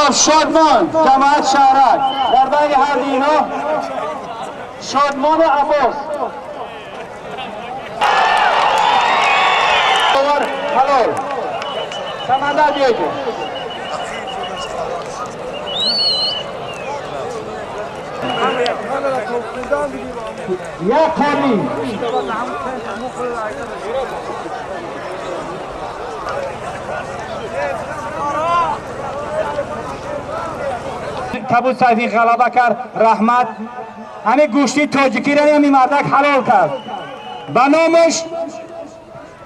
خب شادمان جماعت شهرک در بین هر اینا شادمان عباس حلال سمندر بیایید. یک قالی کبود سیفی غلبه کرد. رحمت همین گوشتی تاجیکی را همین مردک حلال کرد. به نامش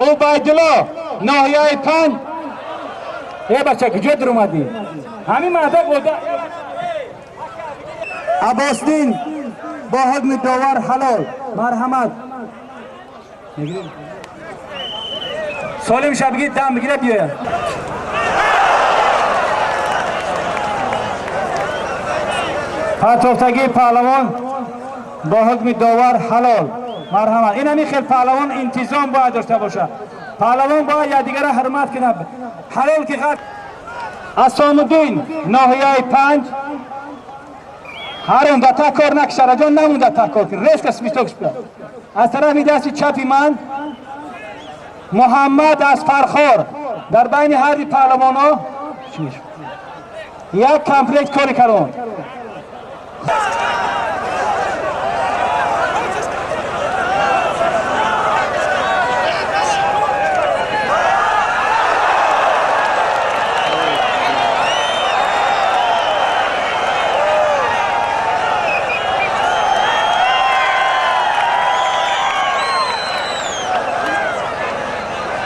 عبیدالله ناحیه 5. ای بچه کجا در اومدی؟ همین مردک بوده. عباسدین با حکم داور حلال. مرحمت سالم شب بگید دم بگیره بیاید. پرتافتگی پهلوان با حکم داور حلال. مرحمت. این همی خیلی پهلوان انتظام باید داشته باشه. پهلوان باید یکدیگر را حرمت کنه. حلال که خط. اسامالدین ناحیه 5. هرم دا تکار نکشه رجان نمونده تکار کن. ریسک اسمیتوکس بیا. از طرف دست چپی من محمد از فرخار در بین هر دو پهلوان ها یک کمپلیت کاری کردن.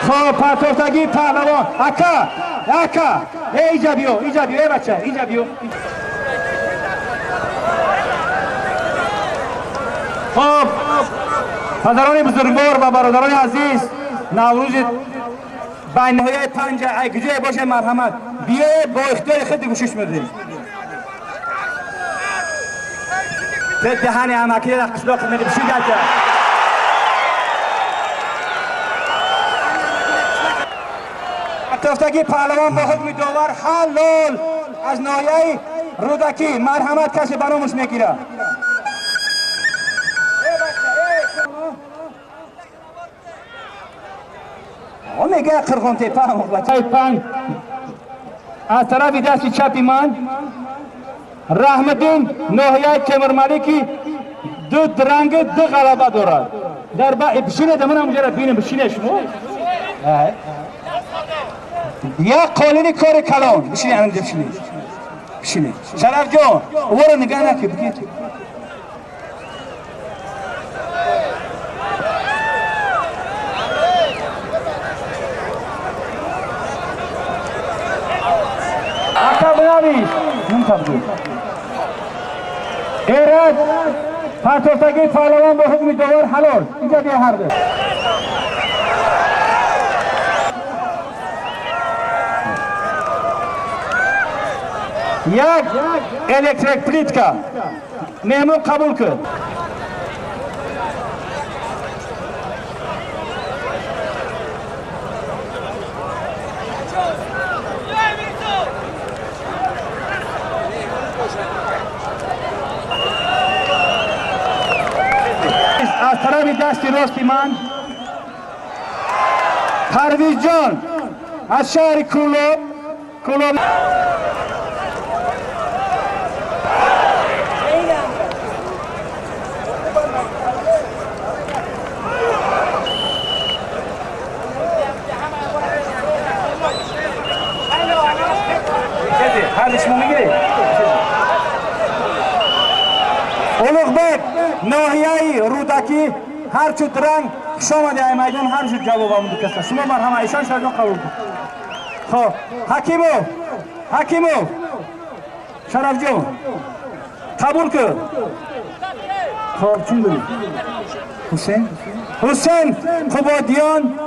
خب پرتافتگی پهلوان اکا اکا ایجا بیو ایجا بیو ای بچه ایجا بیو. خب پدران بزرگوار و برادران عزیز، نوروز بین نهایت 5 ای کجای باشه مرحمت بیای با اختیار خود گوشش میدیم. دهن همکی در قشلاق میدیم شید اکا. پرتافتگی پهلوان با حکم داور حلال از ناحیه رودکی. مرحمت کسی برامش میگیره. او میگه قرغون تپه 5. از طرف دست چپی من رحمدین ناحیه تیمورملکی 2 درنگ 2 غلبه دارد. در با بشینه دمون هم اونجا بینه بشینه شما. یک قالین کار کلان بشینه همینجا بشینه بشینه شرف جان او رو نگاه نکن بگید. اکا بنویس نم ایراد پرتافتگی پهلوان با حکم داور حلال. اینجا بیا هر دو. یک الکتریک پلیتکا مهمون قبول کن. از طرف دست راست من پرویز جان از شهر کولاب کولاب. اولوغبek ناحیه رودکی هر چو درنگ خوش آمدی ای میدان هر چو جواب آمدی کسا شما مرحمت ایشان شرجان قبول کن. خب حکیمو حکیمو شرف جان قبول کن. خب چون بودی حسین حسین قبادیان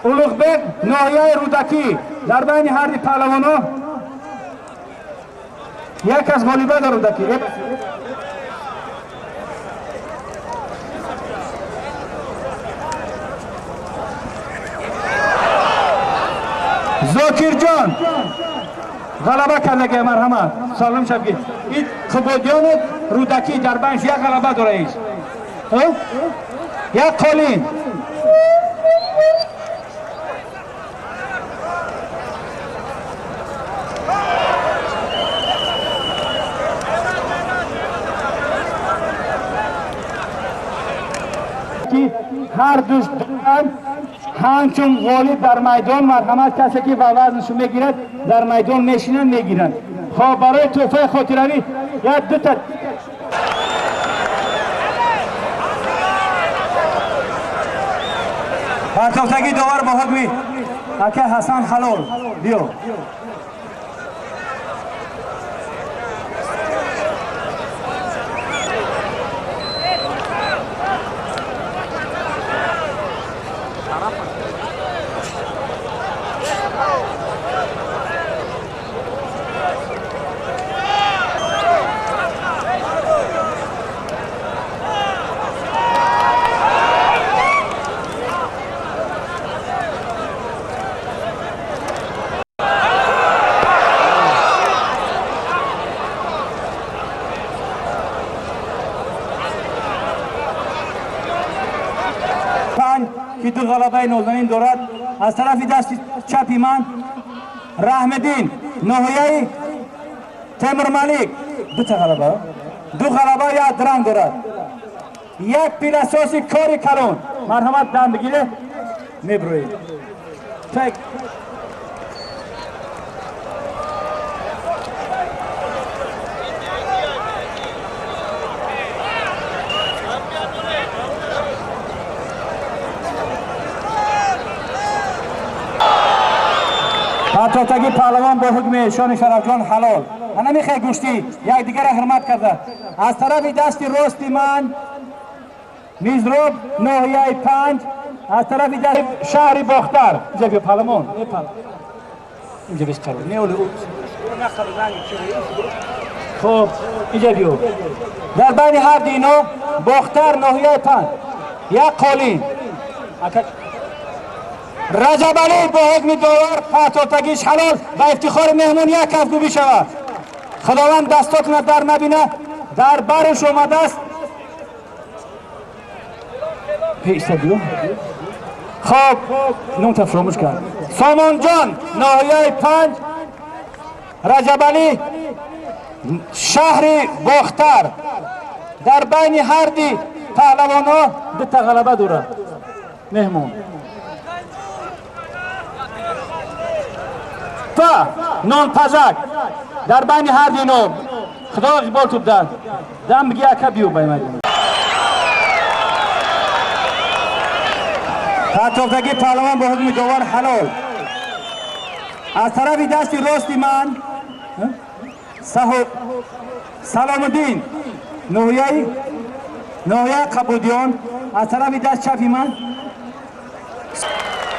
اولوغبek ناحیه رودکی در بین هر دو پهلوان یک از غالبه در رودکی. زاکر جان Ғалаба кардаги марҳамат. Салом шабги. Ин Қубодиёну Рӯдакӣ дар банш як ғалаба дора иш. Як қолин. Ҳар душ ҳамчун ғолиб дар майдон марҳамат касе ки ба вазнашо мегирад дар майдон мешинанд мегиранд. Хоб барои тӯҳфаи хотиравӣ як дута партофтагии довар бо ҳукми ака Ҳасан Ҳалол. Биё. Ки ду ғалабаи нозанин дорад. Аз тарафи дасти чапи ман Раҳмиддин ноҳияи Темурмалик дута ғалаба, ду ғалаба як ранг дорад. Як пиласоси кори калон. Марҳамат дам бигире меброед. Так партофтагии паҳлавон бо ҳукми эшони Шарафҷон ҳалол. Ана мехоҳ гӯштӣ якдигарро ҳурмат карда. Аз тарафи дасти рости ман Мизроб ноҳияи 5, аз тарафи даст шаҳри Бохтар. Инҷа биё паҳлавон. Инҷа бис қарор. Не оле. Хоб, инҷа биё. Дар байни ҳар ду ино Бохтар ноҳияи 5. Як қолин. Раҷабалӣ бо ҳукми довар партофтагиш ҳалол ва ифтихори меҳмон як кафгӯ бишавад. Худованд дастотона дар набина, дар барш омадааст. Хоб, номта фуромӯш кард. Сомонҷон ноҳияи 5, Раҷабалӣ шаҳри Бохтар. Дар байни ҳар ди паҳлавонҳо дута ғалаба дорад меҳмон. Нонпазак дар байни ҳар ду ино худо иқбол тубдан. Дам биги ака биё бай майдон. Партофтагии паҳлавон бо ҳукми довар ҳалол. Аз тарафи дасти рости ман Саломуддин ноҳияи Қабудиён, аз тарафи даст чапи ман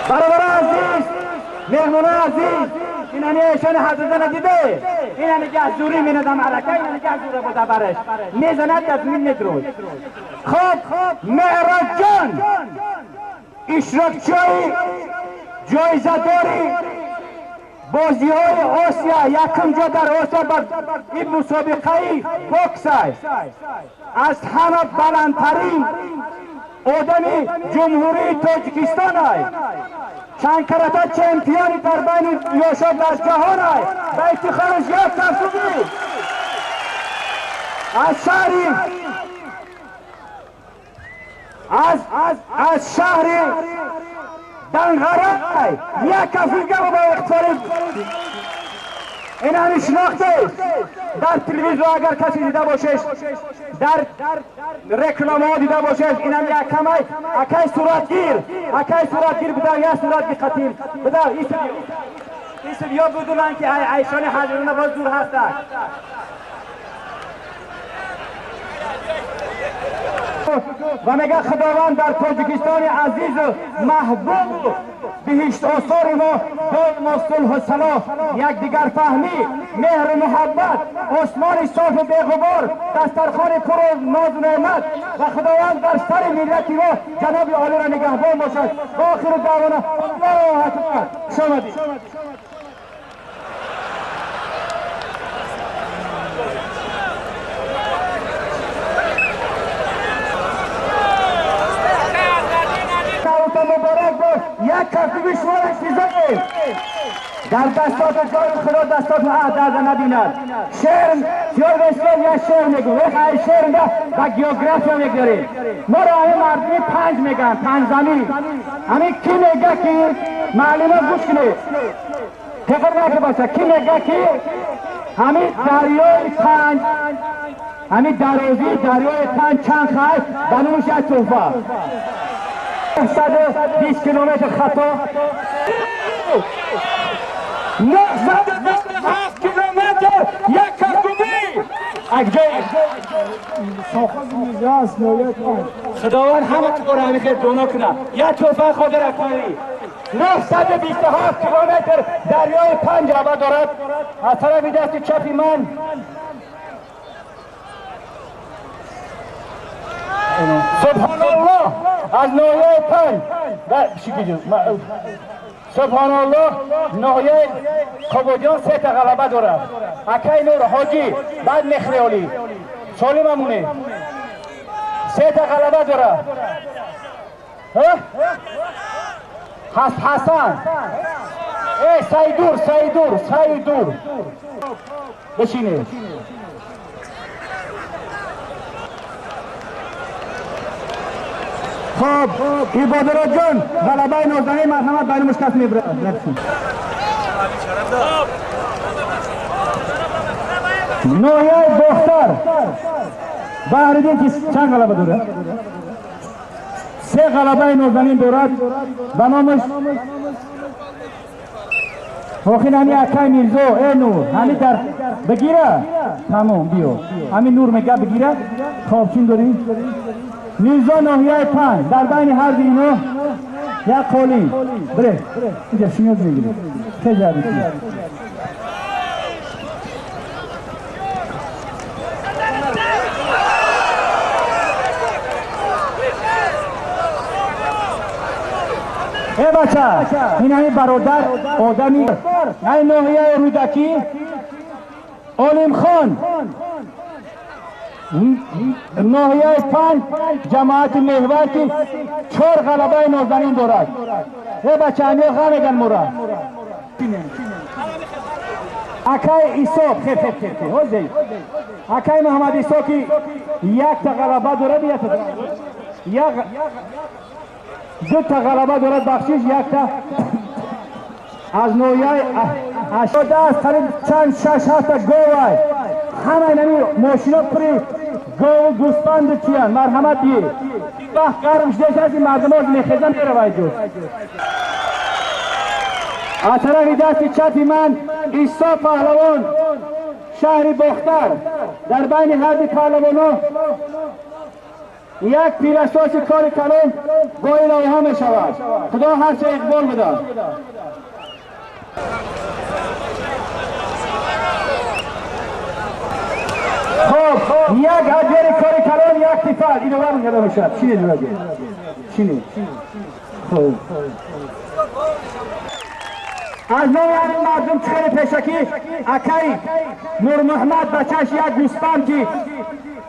бародарони азиз, меҳмонони азиз, инани эшони ҳазрзана диде, инани гаҳзурӣ менадам алака, инани гаҳзура буда бараш мезанад аз мин метрод. Хоб, Меъроҷҷон иштирокчиҳои ҷоизадори бозиҳои Осия, якум ҷо дар Осия бар ин мусобиқаи бокс аст. Аз ҳама баландтарин одами Ҷумҳурии Тоҷикистон аст. Чанд карата чемпиони дар байни ёшон дар ҷаҳон аст. Ба ифтихораш як кафкӯбӣ. Аз шаҳри аз шаҳри Данғара як кафкӯбӣ ба ифтихори ин ҳами шинохтед. Дар телевизор агар касе дида бошед, дар рекламаҳо дида бошед, ин ҳам якамай акай суратгир, акай суратгир буда, як суратгир қатил буда. Исм ё будунанд ки айшони ҳазирона боз дур ҳастанд. Ва мега Худованд дар Тоҷикистони азизу маҳбубу биҳиштосори мо доимо сулҳу салоҳ, якдигарфаҳмӣ, меҳру муҳаббат, осмони софу беғубор, дастархони пуру нозу неъмат ва Худованд бар сари миллати мо ҷаноби олиро нигаҳбон бошад. Ва охиру даъвона Аллоҳу акбар. Хуш омадед. кафкӯбии шумо интизорем. Дар дастотон кори Худо дастотон дарда набинад. Шеър тиёр бесел я шеър мегӯм. Эх, шеър ба география мегирем. Моро ҳамин мардуми панҷ мегӯянд, панҷзамин. Ҳамин ки мега ки маълума гӯш кунед. Фикр накун баша, ки мега ки ҳамин дарёи панҷ, ҳамин дарозии дарёи панҷ чанд хай ба номаш як туҳфа. 120 километр хато. 927 километр як кафкӯбӣ. Худованд ҳама кора ҳамин хел доно кунад. Як туҳфа Қодир Акбарӣ. 927 километр дарёи панҷ аба дорад. Аз тарафи дасти чапи ман Субҳоналлоҳ аз ноҳияи панҷ Субҳоналлоҳ ноҳияи Қубодиён се та ғалаба дорад. Акай Нур ҳоҷӣ баъд мехреолӣ солим амоне се та ғалаба дорад. Ҳасан Сайдур Сайдур Сайдур бишинед. خب عبادت جان غلبه نازنین مرحمت بین مشکس میبرد. نوحیه باختر بحریدین که چند غلبه داره؟ سه غلبه نازنین دارد به نامش آخین همی اکای میرزا ای نور همی در بگیره تمام بیو همی نور میگه بگیره. خب چین داری؟ میرزا ناحیه پنج در بین هر دو اینا یک قالی بره اینجا شنیاز میگیره خیلی عبیدی. ای بچه این همین برادر آدمی این ناحیه رودکی عالم خان ناحیه پنج جماعت محور که 4 غلبه نازنین دارد. ای بچه همین غم میگن مورا اکای عیسی خیر خیر خیر خیر اکای محمد عیسی که یک تا غلبه دارد یک دو تا غلبه دارد بخشش یک تا از نویای 80 است قریب چند 6 7 تا گوای همه اینمی ماشینا پری گاو گوسفند چیان مرحمت بیه وقت گرم شده از این مردم ها میخیزن میروی جز از طرف دست چپی من عیسی پهلوان شهر باختر در بین هر دو پهلوان ها یک پیراساس کار کلان با الهه می شود. خدا هر چه اقبال بده. خب یک اجر کار کلان یک تفال اینو برم کرده باشد چینه جوابه چینه. خب از نام همین مردم چخیر پیشکی اکای نور محمد بچهش یک گوسفند که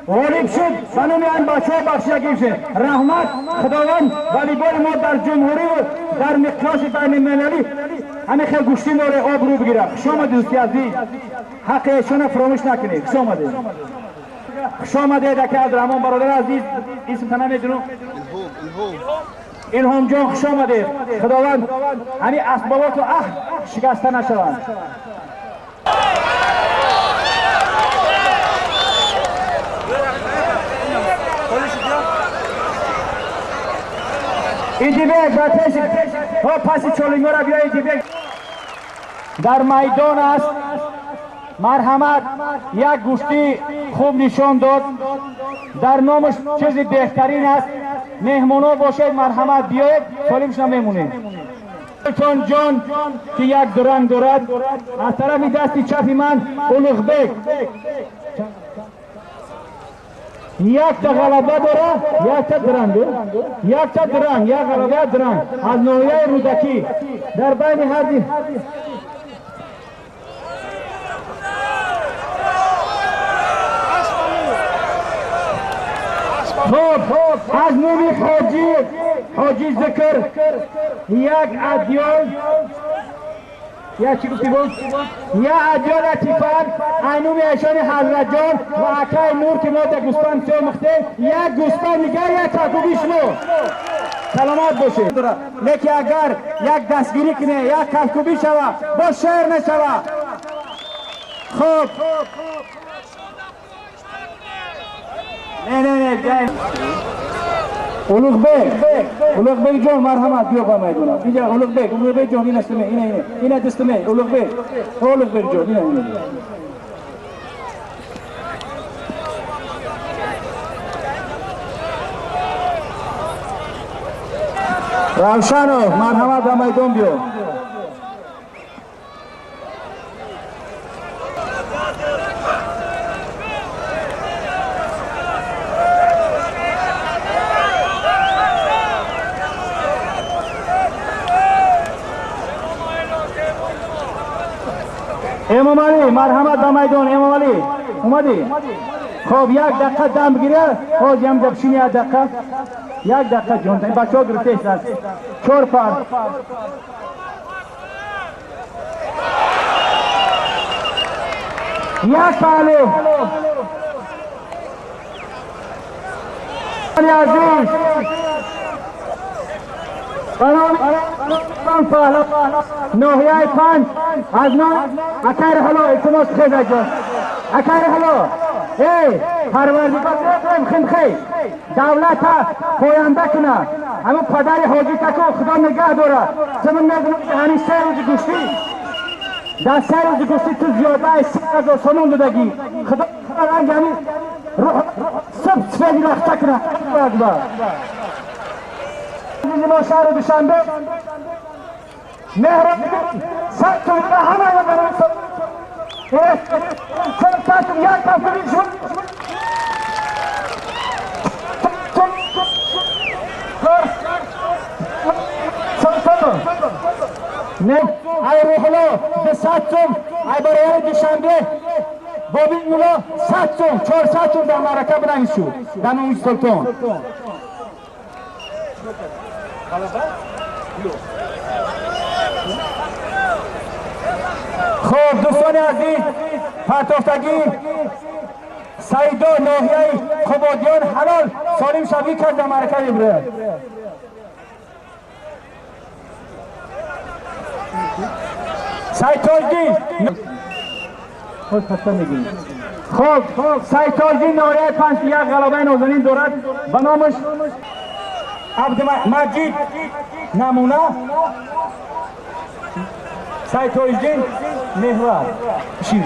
غالب شد به نام این بچه ها بخشیدگی شد. رحمت خداوند والیبال ما در جمهوری و در مقیاس بین المللی همین خیلی گوشتی داره آب رو بگیره. خوش آمدید دوستی عزیز، حق ایشان فراموش نکنید. خوش آمدید، خوش آمدید اکای عبدالرحمن برادر عزیز، اسم تنم میدونم الهام جان، خوش آمدید. خداوند همین اسبابات و شکسته نشوند. ایدیبک و پیش ها پس چالنگا را بیا. ایدیبک در میدان است. مرحمت یک گوشتی خوب نشان داد، در نامش چیزی بهترین است. مهمونا باشید مرحمت بیاید، سالمش نمیمونید. سلطان جان که یک درنگ دارد از طرف دست چپ من اولوغبک یک تا غلبه داره، یک تا درنگ، یک تا درنگ، یک غلبه درنگ از ناحیه رودکی در بین هر دو. خب از نومی حاجی ҳоҷӣ Зикр як адёл я чӣ гуфтӣ боз? Я адёл латифан айнуми эшони Ҳазратҷон ва акай Нур ки мо дар гӯспанд сё мухтем як гӯспанд дигар як калкуби шумо саломат бошед. Лекин агар як дастгирӣ кунед як калкубӣ шава боз шеър мешава. Хоб не не не Улуғбек, Улуғбек ҷон марҳамат биё ба майдона. Инҷа Улуғбек, Улуғбек ҷон ина стуме, ина ина. Ина дастуме, Улуғбек. Улуғбек ҷон ина ина. Равшанов марҳамат ба майдон биё. Эмомалӣ марҳамат ба майдон. Эмомалӣ омадӣ? Хоб як дақиқа дам бигиря. Ҳоз ям гапшини як дақиқа. Як дақиқа ҷон. Бачаҳо гирифта истанд. Чор пар. Як паҳлу. Азиз ноҳияи панҷ аз ном акайр ҳало илтимос хеза ҷон акайр ҳало эй парвардигор химхей давлата поянда куна ҳамун падари ҳоҷӣ таку худо нигаҳ дора тумун медонам ки ҳамин се рӯзи гӯштӣ дар се рӯзи гӯштӣ ту зиёдаи 3000 сомон додагӣ худо ранги ҳамин рӯҳ суб сфеди рахта куна акбар. ما شهر دوشنبه مهر صد تومن همه یک کفری نه ای روحلا به 100 توم ای برای دوشنبه بابی مولا 100 توم 400 توم در معرکه بنویسو در نام سلطان. خب دوستان عزیز پرتافتگی سیدا ناحیه قبادیان حلال سالم شبیه کرد در معرکه ببره. سیدتاجدین خود خسته میگیم. خب سیدتاجدین ناحیه پنج یک غلبه نازنین دارد به نامش عبدالمجید نمونه سیدتاجدین محور شیر.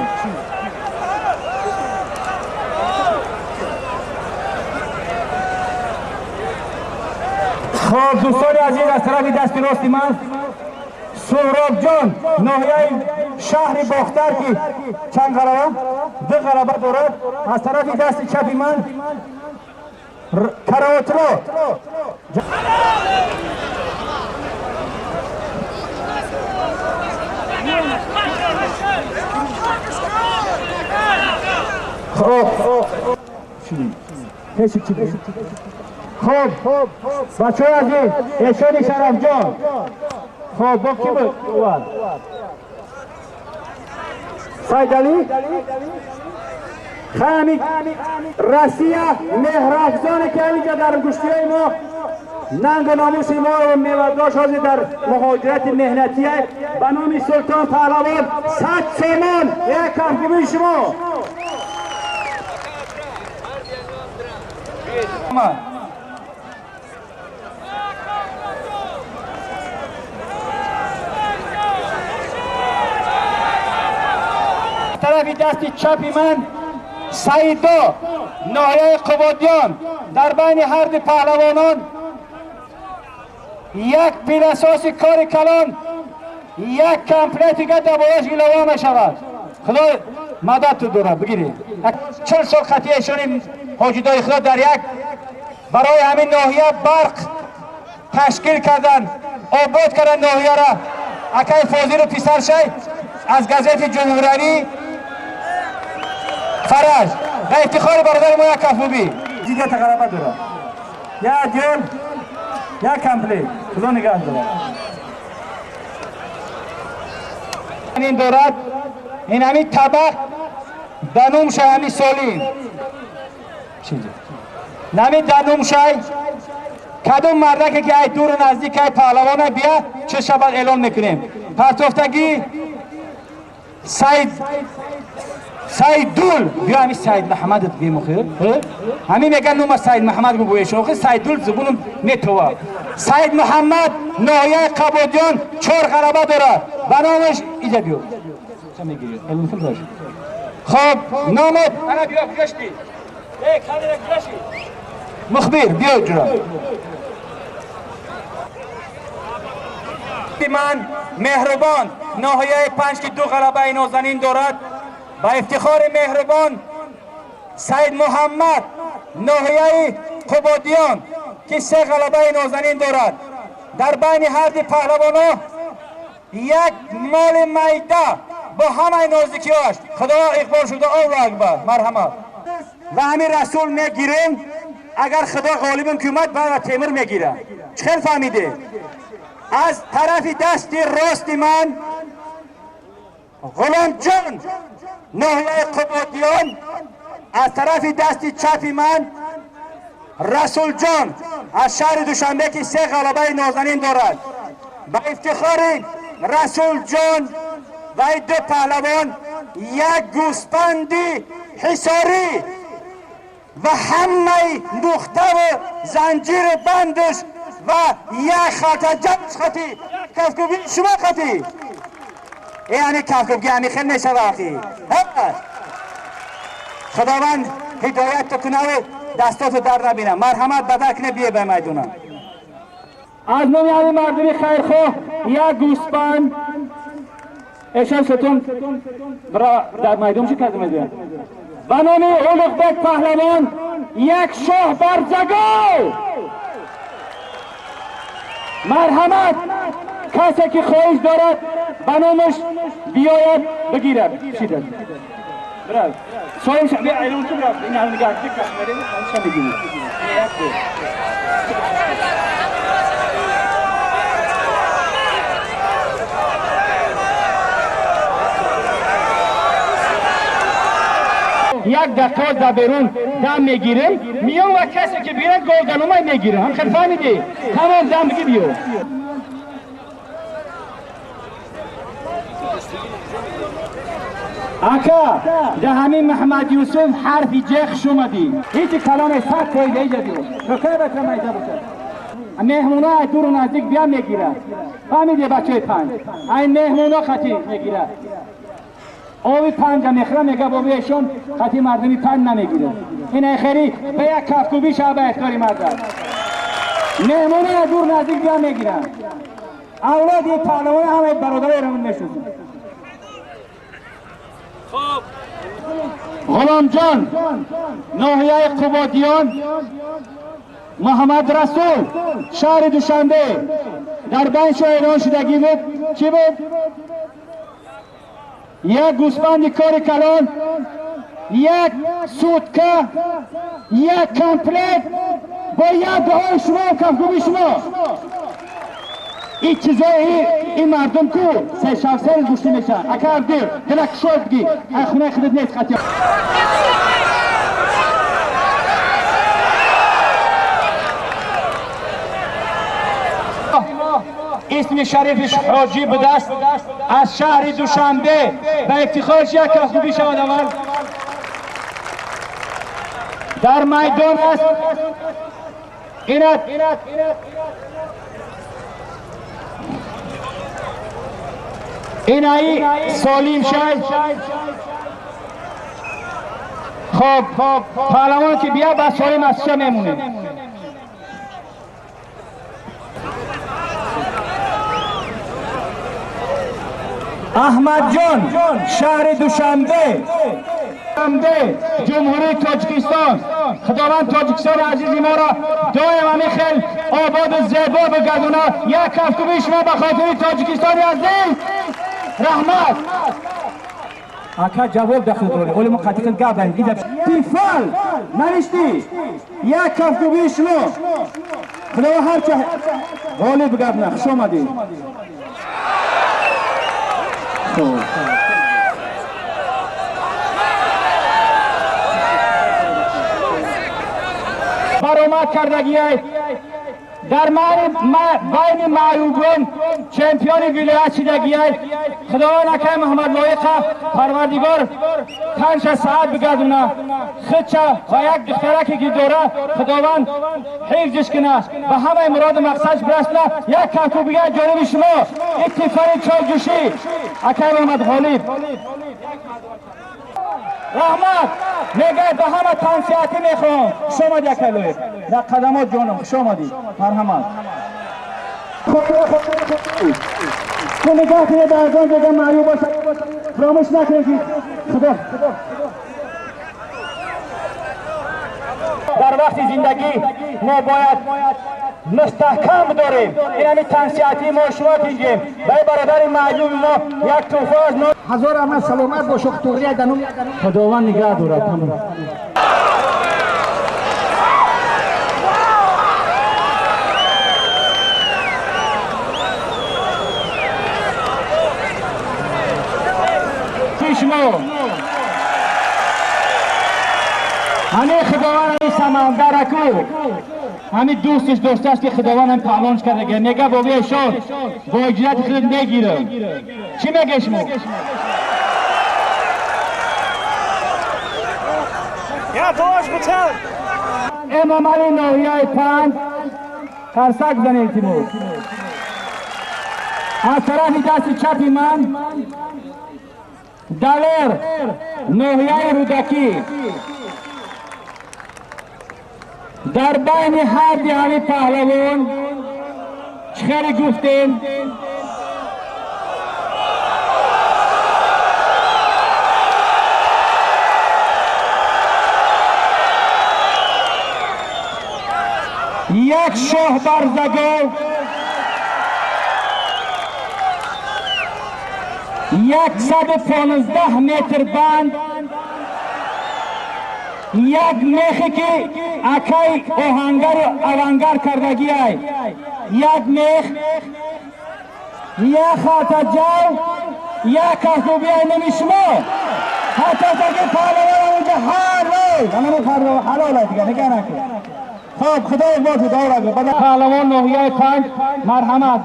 خب دوستان عزیز از طرف دست راست من سهراب جان ناحیه شهر باختر که چند غلبه؟ دو غلبه دارد. از طرف دست چپ من کراتلو خب خب بچه های عزیز احسان شرف جان خب با کی بود؟ سید علی خامی رسیه مهرافزان که اینجا در گوشتی های ما ننگ و ناموس ما و میوه‌داش حاضر در مهاجرت مهنتیه به نام سلطان پهلوان 100 سومان یک کفگوبی شما. طرف دست چپ من سیدا ناحیه قبادیان در بین هر دو پهلوانان یک پیلاساس کار کلان یک کمپلیت دیگه در بالاش علاوه می شود. خدا مدد تو داره بگیرید. 40 سال خطی ایشان حاجی دای خدا در یک برای همین ناحیه برق تشکیل کردن آباد کردن ناحیه را. اکای فاضل پسر شی از گزت جمهوری فرج به افتخار برادر ما یک کفوبی دیگه تقربه داره یا دیال Як комплект. Худо нигаҳ дорад. Ин дорад ин ҳамин табақ данумшай ҳамин солим. Нами данумшай кадом мардаке ки ай дуру наздик ай паҳлавона бия чӣ шабад эълон мекунем. Партофтагӣ Сайдул биё ҳамин Сайд Муҳаммадат бемухир. Ҳамин меган нума Сайд Муҳаммад гу охи Сайдул зубунум метова. Сайд Муҳаммад ноҳияи Қабодиён 4 ғалаба дорад. Ба номаш иҷа биё. Ча мегирӣ? Хоб номат ана биё гашти. Эй камера гашти. Мухбир биё ҷура. Ман Меҳрубон ноҳияи 5 ки 2 ғалабаи нозанин дорад. Ба ифтихори Меҳрубон Сайд Муҳаммад ноҳияи Қубодиён ки 3 ғалабаи нозанин дорад. Дар байни ҳар ду паҳлавонҳо як моли майда бо ҳамаи нозикиҳояш. Худо иқбол шуда. Аллоҳу акбар. Марҳамат. Ва ҳамин Расул мегирем. Агар Худо ғолибим ки омад баъд Темур мегирад. Чӣ хел фаҳмидед? Аз тарафи дасти рости ман Ғуломҷон ноҳияи Қубодиён, аз тарафи дасти чапи ман Расулҷон аз шаҳри Душанбе ки 3 ғалабаи нозанин дорад. Ба ифтихори Расулҷон ва ин ду паҳлавон як гӯспанди ҳисорӣ ва ҳамаи нуқтаву занҷири бандаш ва як халта ҷамш хати кафкӯбии шумо хати. Эй ҳамин кафкӯбгӣ ҳамин хел мешава ахи. Худованд ҳидоят кунаву дастоту дар набинам. Марҳамат бадал кне бие ба майдона. Аз номи ҳамин мардуми хайрхоҳ як гӯспанд эшон сетон дар майдон чӣ карда медояд? Ба номи Улуғбек паҳлавон як шоҳ барзагов. Марҳамат касе ки хоҳиш дорад ба номаш биёяд бигирад. Чидад? Брав. Соҳиб бия эълон кун брав. Ин ҳам нигаҳ ша мегирӣ. Як дақиқа дар берун дам мегирем, миён ва касе ки бигирад голданомай мегирам. Ҳам хел фаҳмидӣ? Тамом дам бигир биё. Ака, дар ҳамин Муҳаммад Юсуф ҳарфи ҷ хуш омадӣ. Ҳеҷ каломе сад фоида иҷа биё. Шукр бача майда бошад. Меҳмоно аз дуру наздик бия мегирад. Фаҳмидӣ бачаи 5? Ай меҳмоно хати мегирад. Оби 5 мехӯра мега боби эшон хати мардуми 5 намегирад. Ин ай хери ба як кафкӯбӣ шава ба эҳтиёри мард. Меҳмоно аз дур наздик бия мегиранд. Авлоди паҳлавон ҳамаи бародарои эронро мешиносанд. Ғуломҷон ноҳияи Қубодиён, Муҳаммад Расул шаҳри Душанбе. Дар байни шо эълон шудагӣ буд. Чӣ буд? Як гӯспанди кори калон, як сутка, як комплект бо як дуои шумо кафкӯби шумо. Ин чизои ин мардум ку се шаб се рӯз гӯштӣ мешаванд. Ака Абдир, дила кушод бигӣ, ай хонаи худат нест хати. Исми шарифиш ҳоҷӣ будааст аз шаҳри Душанбе. Ба ифтихориш як кафкӯбӣ шавад аввал. Дар майдон аст. Инат инаи солим шай. Хоб паҳлавон ки бия ба солим аз ча мемонем. Аҳмадҷон шаҳри Душанбе, Ҷумҳурии Тоҷикистон. Худованд Тоҷикистони азизи моро доим ҳамин хел ободу зебо бигардонад. Як кафкӯбии шумо ба хотири Тоҷикистони азиз. Раҳмат. Ака ҷавоб дахл дорӣ. Оли мо қатиқил гап занем. Иҷа тифал навиштӣ. Як кафкӯбии шумо. Худо ҳарча ғолиб гап на, хуш омадӣ. Хуб. Баромад кардагиай дар байни маъюбон чемпиони вилоят шидагиай. Худованд акай Муҳаммад Лоиқа Парвардигор танша саат бигардуна, худча ва як духтараке ки дора Худованд ҳифзиш куна, ба ҳамаи муроду мақсадш бирасона. Як кафкӯбига ҷониби шумо иттифоқи чойҷӯшӣ акай Муҳаммад Ғолиб. Раҳмат мегӯяд, ба ҳама тансиҳатӣ мехоҳам. Хуш омадӣ, акай Лоиқ, дар қадамот ҷонам, хуш омадӣ, марҳамат. Ту нигоҳ кунед, дар он ҷога маъюб бошад, фаромӯш накунед ки Худо дар вақти зиндагӣ мо бояд мустаҳкам дорем. Ин ҳами тансиҳатии мо шумо тинҷем ба бародари маъюби мо як тӯҳфа аз мо. Ҳазор раҳмат, саломат бош, туғрия данум. Худованд нигаҳ дорад. Шумо ҳамин Худованд ҳамин самандараку ҳамин дӯстش доштааст ки Худованд ҳам паҳлонш карда. Мега бобои эшон бо иҷозати худат мегирам. Чӣ меге шумо? Эмомали ноҳияи панҷ, қарсак занед, Тимур. Аз тарафи дасти чапи ман Далер, ноҳияи Рӯдакӣ. Дар байни ҳарди ҳамин паҳлавон чӣ хеле гуфтем, як шоҳ барзагов, 115 метр банд, як мехе ки акай оҳангару авангар кардагиай, як мех, як халта ҷав, як кафкӯбиай номи шумо. Ҳатто таки паҳлавон онҷа ҳалол, анамо паҳлавон ҳалол дига нигоҳ накун. Хоб, Худо иқбол кунад. Паҳлавон ноҳияи панҷ, марҳамат.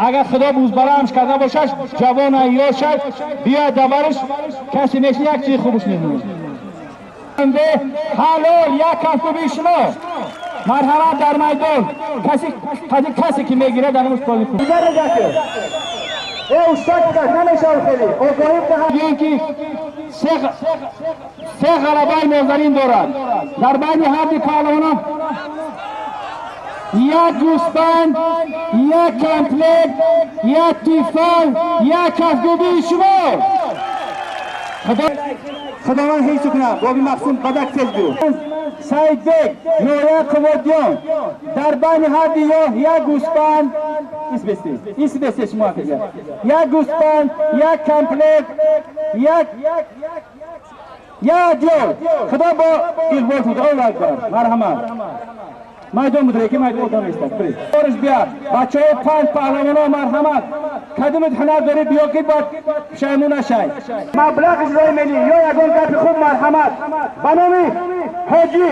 Агар Худо бузбаламш карда бошад, ҷавона ёшад, биёяд даварш, касе неши як чизи хубш мебинад. Ҳалол, як кафкӯбии шумо. Марҳамат, дар майдон касе ки мегирад дар муш. Ки се ғалабаи нозанин дорад дар байни ҳарди паҳлавонон, як гӯсфанд, як комплект, як тифал, як кафгӯбии шумо. Худованд ҳифз кунад. Боби Мақсум бадак тез гӯ. Саидбек, ноҳияи Қувватён. Дар байни ҳарди ё як гӯсфанд, исбесте шумо, як гӯсфанд, як комплект, як ҷой. Худо бо иқбол кунад. Аллоҳу акбар. Марҳамат. Майдон будре ки майдон одам истад. Бориш бия. Бачаҳои панҷ паҳлавоно, марҳамат. Кадомит ҳунар дорӣ, биё ки бад пушаймон нашай. Маблағ иҷрои миллӣ ё ягон гапи хуб, марҳамат. Ба номи ҳоҷӣ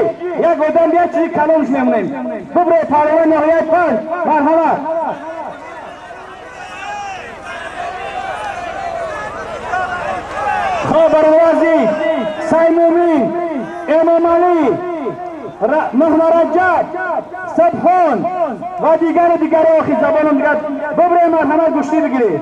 як одам бия, чизи каломш мемонем. Бубре паҳлавон ноҳияи панҷ, марҳамат. Хоб, бародари Саймумин, Эмомалӣ, Муҳмараҷаб, Сабҳон ва дигару дигаро, охи забоном дигар. Бубре, марҳамат, гӯштӣ бигиред.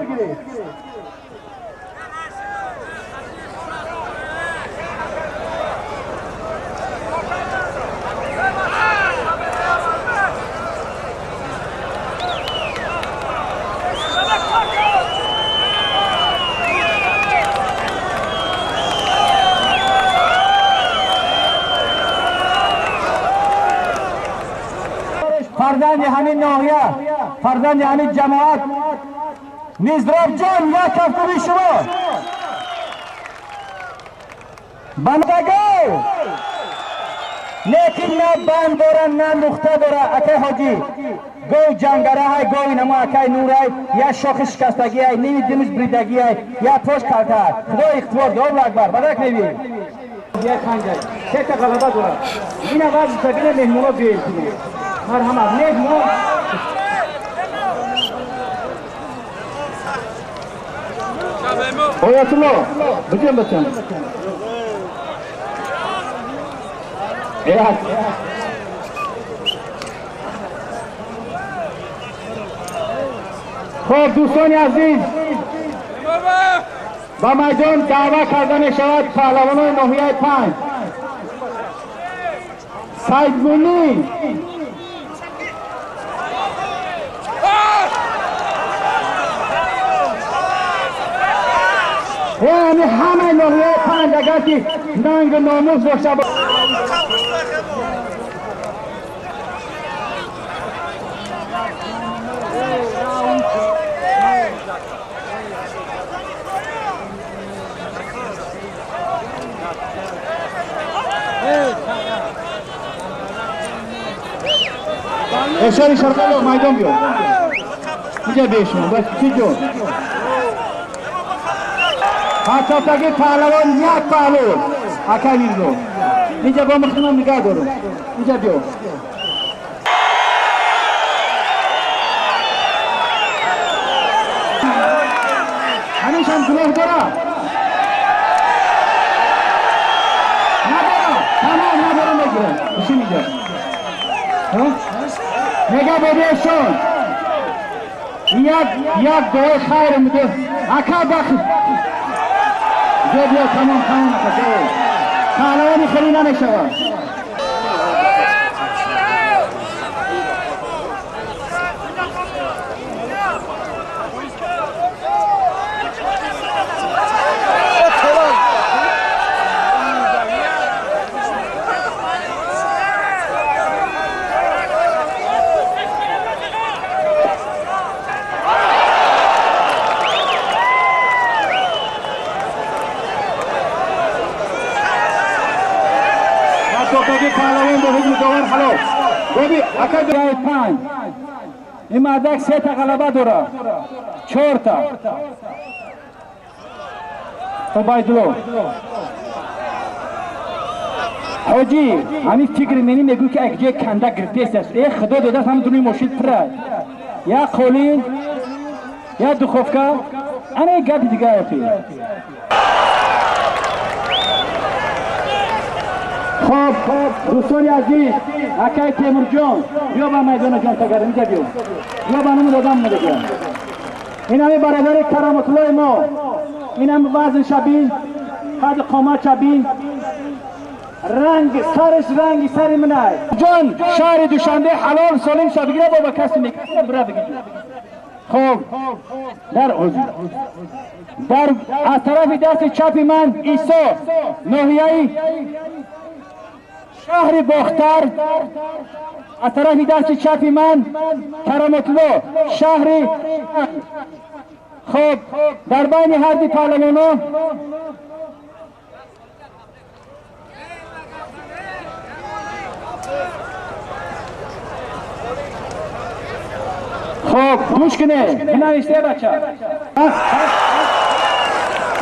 Фарзанди ҳамин ноҳия, фарзанди ҳамин ҷамоат, Мизробҷон, як кафкӯби шумо. Бандагов. Лекин на банд дора, на нуқта дора. Акай ҳоҷӣ, гов ҷангараҳай, гови намо акай нурай, я шохи шикастагиай, ними димиш бридагиай, я пош калтаа. Худо иқтибор, Аллоҳу акбар, бадак мебӣ. Як панҷай, сета ғалаба дорад. Ина вазн табина меҳмоно биёед. Марҳамат, меҳмон. Оятулло, биҷем бачам. Як. Хоб, дӯстони азиз, ба майдон даъва карда мешавад паҳлавонони ноҳияи 5. Сайдмумин, яъне ҳамаи ноҳияи 5 агар ки нангу номус дошта اشاری شرقالو майдон биё. Инҷа бешмо, бас чӣ ҷон? Ҳаттоки паҳлавон як паҳлу. Акай Мирзо. Инҷа бо махтунам нигаҳ дорум. Инҷа биё. Ҳамешам гуноҳ дора? Надора. Тамом надора мегирам. Бишин инҷа. Мега бобиешон. Як дуои хайр муде. Ака бах. Биё тамом тамом ака. Паҳлавони хеле намешавад. Ин мардак сета ғалаба дорад, 4та. Убайдулло ҳоҷӣ, ҳамин фикри мени мегӯ ки як ҷои канда гирифтест. Э худо додааст, ҳамин дуни мошин пурай. Як қолин, як духовка, ана як гапи дига охи. Хоб, дӯстони азиз, акай Темурҷон, биё ба майдона ҷон тагар, инҷа биё. Биё ба номи одам мегӯям. Ин ҳами бародари Кароматуллои мо. Ин ҳам вазн шабин, қад қомат шабин. Ранг сараш ранги сари минай. Ҷон, шаҳри Душанбе ҳалол солим ша бигира бо ба каси мекунад, бира бигир. Хоб, дар ҳузур. Дар аз тарафи дасти чапи ман Исо, ноҳияи шаҳри Бохтар, аз тарафи дасти чапи ман Кароматулло, шаҳри. Хоб, дар байни ҳарди паҳлавонон хоб, гӯш кунед, бинависте бача.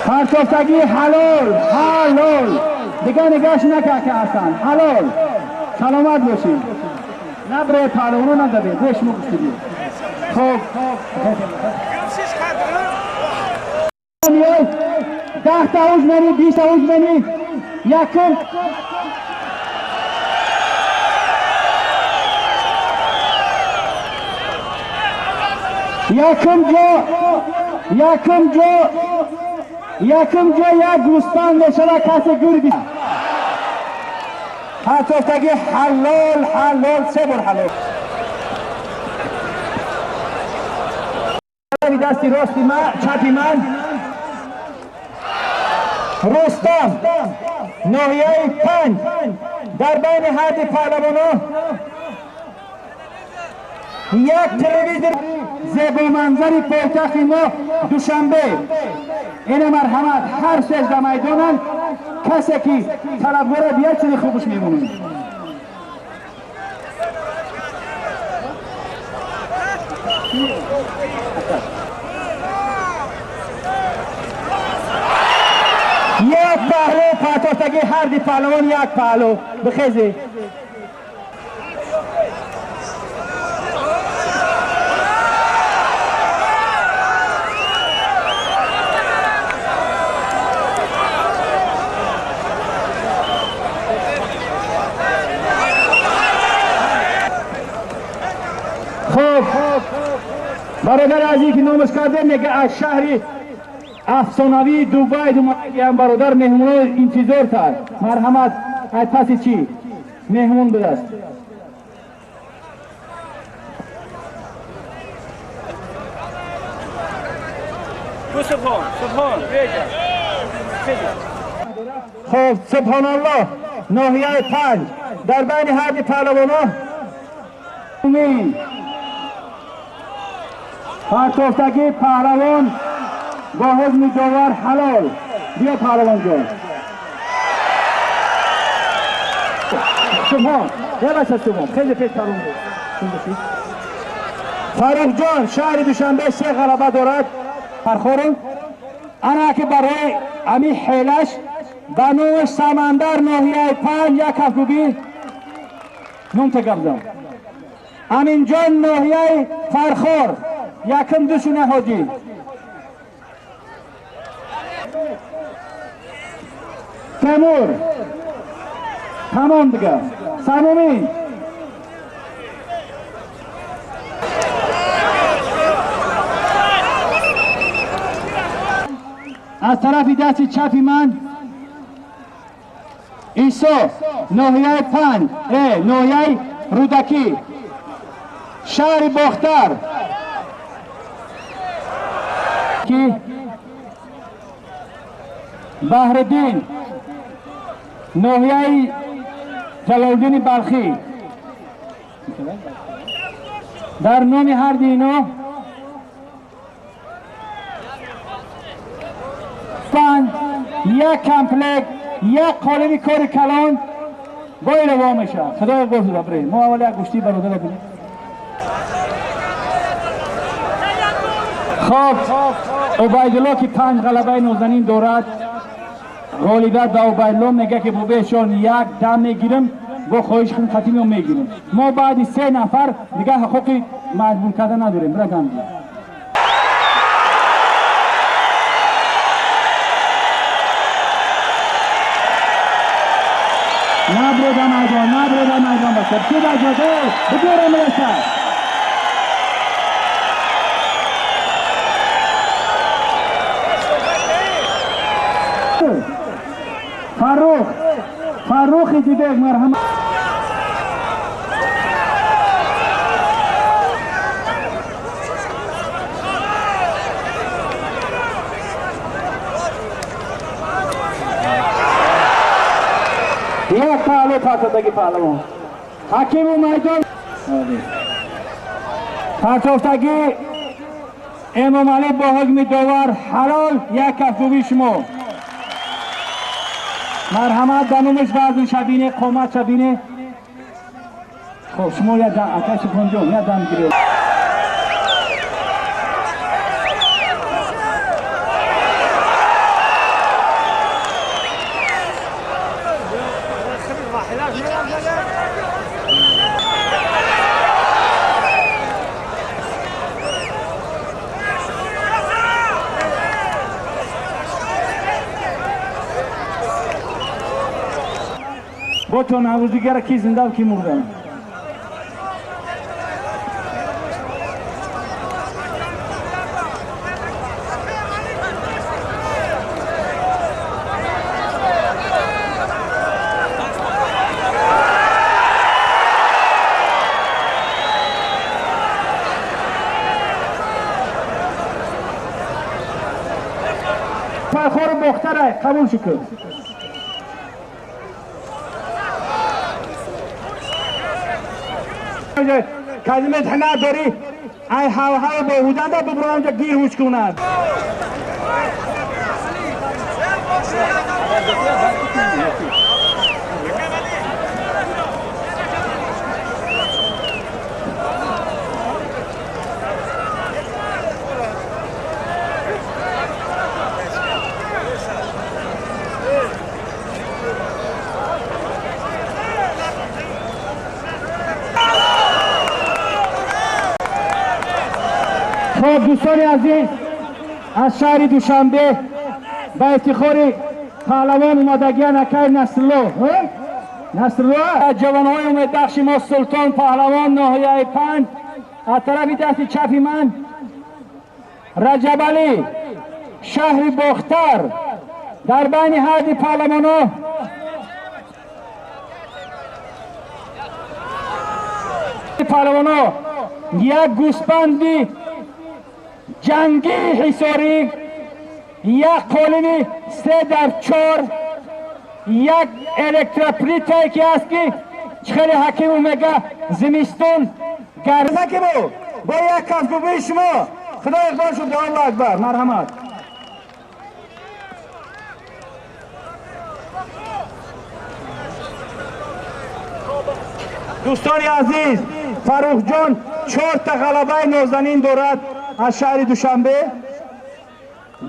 Партофтагӣ ҳалол, ҳалол. Дигар нигоҳш накард ки ҳастанд. Ҳалол. Саломат бошед. Набре паҳлавоно надавед, беш мо гуфтидем. Хоб. 10 та уж мени, 20 та уж мени. Якум якум ҷо як гӯсфанд мешавад, касе гурби. Ҳаттоки ҳалол, ҳалол, се бор ҳалол. Дасти рости ман, чапи ман Рустам, ноҳияи 5, дар байни ҳарди паҳлавонон як телевизор зебоманзари пойтахти мо Душанбе. Ина марҳамат, ҳар сеж дар майдонанд. Касе ки талабгора биёд, чизи хубш мемонад. ҳар ди паҳлавон як паҳлу бихезе. خب برادر عزیز که نامش کرده میگه از شهر افسانوی دوبای هم برادر مهمون انتظار تر مرحمت از پس چی مهمون بوده است. خب سبحان الله ناحیه 5 در بین هر دو پهلوانان پرتافتگی پهلوان با حکم داور حلال. بیا پهلوان جان. سبحان یه بچه سبحان خیلی پیش پرون بود. فاروق جان شهر دوشنبه 3 غلبه دارد. پرخورم انا که برای امی حیلش به نوم سمندر ناحیه 5 یک هفت نوم تگبزم. امین جان ناحیه فرخور یکم دوشونه حاجی. تیمور تمام دیگه سمومی. از طرف دست چپی من عیسی ناحیه 5 ناحیه رودکی شهر باختر کی بحرالدین ناحیه جلالدین بلخی. در نام هر دینا 5 یک کمپلک یک قالب کار کلان باید روا میشه. خدای قدرت برای ما اول یک گوشتی برادر ببینیم. خب عبیدالله که 5 غلبه نازنین دارد غالبیت به عبیدالله میگه که بابیشان یک دم میگیرم با خواهش خون ختمی میگیرم. ما بعد 3 نفر دیگه حقوق مجبور کردن نداریم. برای دم نبرده میدان نبرده میدان باشه چی بجاده بگیرم میرسه. فرخ فرخ دیدگ مرحمت. یک پهلو پرتافتگی پهلوان حکیم و میدان پرتافتگی امام علی با حکم داور حلال. یک کفگوبی شما مرحمت دنومش وزن شبینه قامت شبینه. خب شما یه دم اکش پنجم یه دم گیره. با تو نوروز دیگر کی زنده و کی مرده. فرخور باختره قبول شکر. کلمه نداری ای هوا هوا به بودن دا ببرو اونجا گیر هوش کند. Хоб, дӯстони азиз, аз шаҳри Душанбе ба ифтихори паҳлавон омадагиян акай Насрулло. Насрулло аз ҷавонҳои умедбахши мо, Султон паҳлавон, ноҳияи 5. Аз тарафи дасти чапи ман Раҷабалӣ, шаҳри Бохтар. Дар байни ҳарди паҳлавонҳо як гӯсфанди ҷангии ҳисорӣ, як қолини 3x4, як электроплитае ки аст, ки хеле ҳакиму мега, зимистон гарм. Ҳакиму, бо як кафкӯбии шумо Худо иқбол шуд. Аллоҳу акбар, марҳамат. Дӯстони азиз, Фаррухҷон 4 та ғалабаи нозанин дорад аз шаҳри Душанбе.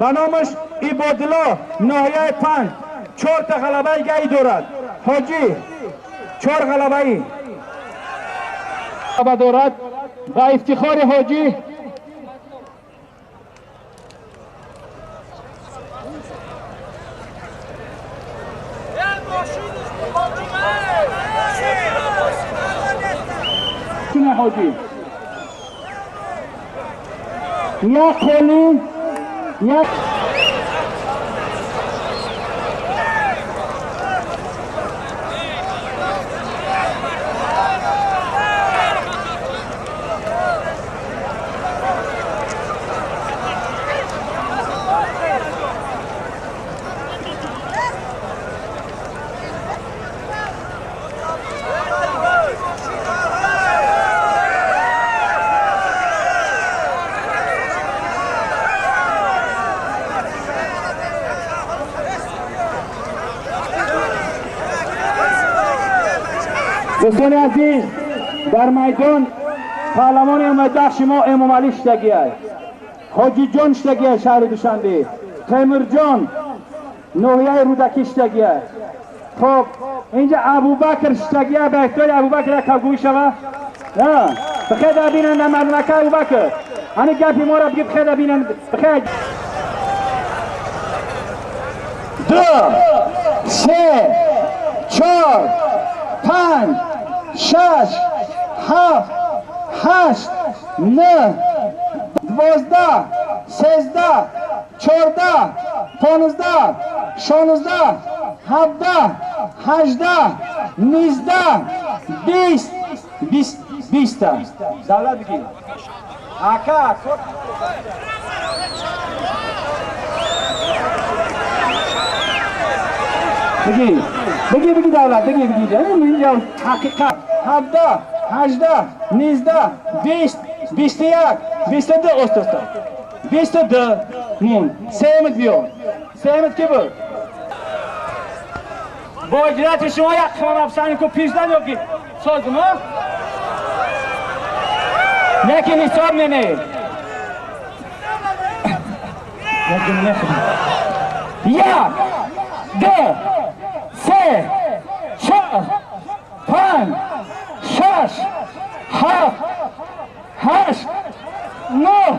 Ба номаш Ибодулло, ноҳияи 5, 4 та ғалабаи гаи дорад. Ҳоҷӣ чор ғалабаи дорад. Ба ифтихори ҳоҷӣ ҳоҷӣ як қолин, як Дӯстони азиз, дар майдон паҳлавони умедбахши мо Эмомалӣ шидагиай, Ҳоҷиҷон шидагиай, шаҳри Душанбе, Темурҷон, ноҳияи Рӯдакӣ шидагиай. Хоб, инҷа Абубакр шидагиай. Ба ихтиёри Абубакр як кавгӯӣ шава. Бихеда бинанда, мардумака Абубакр, ҳани гапи моро бигӣ, бихеда бинанд, бихед. 2, 3, 4, 5, 6, 7, 8, 9, 12, 13, 14, 15, 16, 17, 18, 19, 20, 20, 20-та. Давлат, бигӣ, ака. Бигӣ, бигӣ, бигӣ, давлат, бигӣ, бигӣ. Инҷа ҳақиқат. 17, 18, 19, 20, 21, 22, оста-оста. 22 мун. Семит биё. Семит ки буд? Бо иҷозати шумо як хонапсани ку пиздан ё ки созум, а? Лекин ҳисоб мене. 1, 2, 3, 4, 5, 6, 7, 8, 9,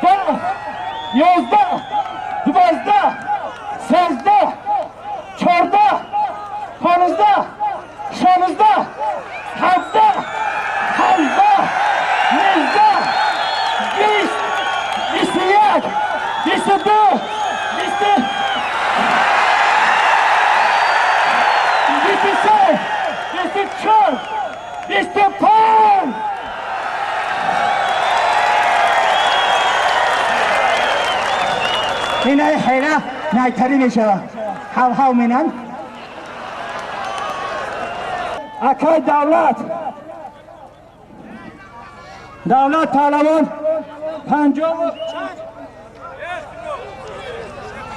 10, 11, 12, 13, 14, 15, 16, 17, 18, 19, 20, 21, 22, 23, 24, 25. Инаи ҳела найтарӣ мешава. Ҳав-ҳав менанд. Акай Давлат, Давлат паҳлавон,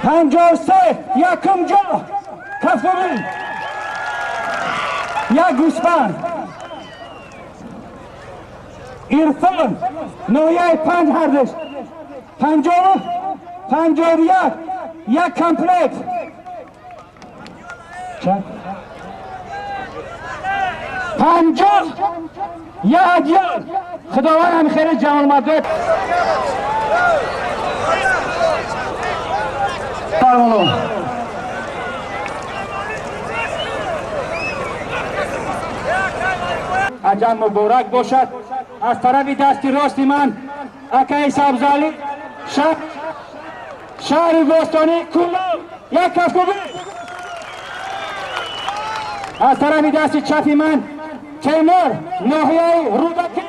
53, якум ҷо, кафкӯбӣ, як гӯсфанд. Ирфон, ноҳияи 5, ҳардуш 51, як комплект. 50, як адёл. Худованд ҳам хеле ҷавонмардои паҳлавонон. Аҷам муборак бошад. Аз тарафи дасти рости ман акаи Сабзалӣ, шаҳри бостонӣ Кӯлоб, як кафкӯбӣ. Аз тарафи дасти чапи ман Темур, ноҳияи Рӯдакӣ.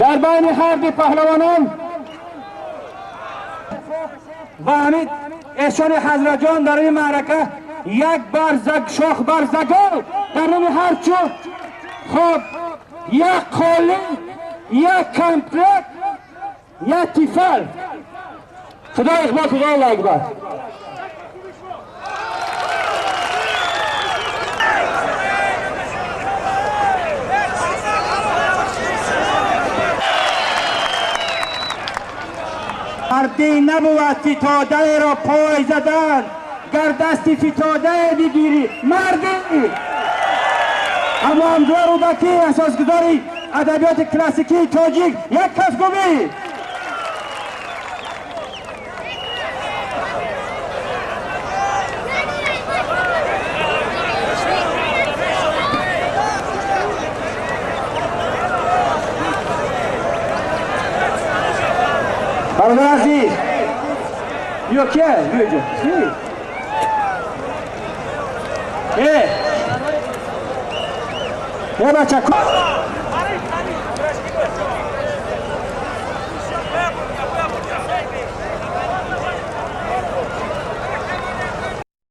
Дар байни ҳарду паҳлавонон ва ҳамин эҳсони Ҳазратҷон дар ин маърака як барзаг шох барзагол дар номи ҳарчу хоб як қолин, як комплект, як тифал. Худо иқбол, худо Аллоҳ акбар. Мардӣ набувад фитодаеро пой задан, гар дасти фитодае бигирӣ мардӣ. Абу Абдулло Рӯдакӣ, асосгузори адабиёти классикии тоҷик, як кафкӯбӣ. Бародар азиз, ё кия? Биё инҷо. Э бача.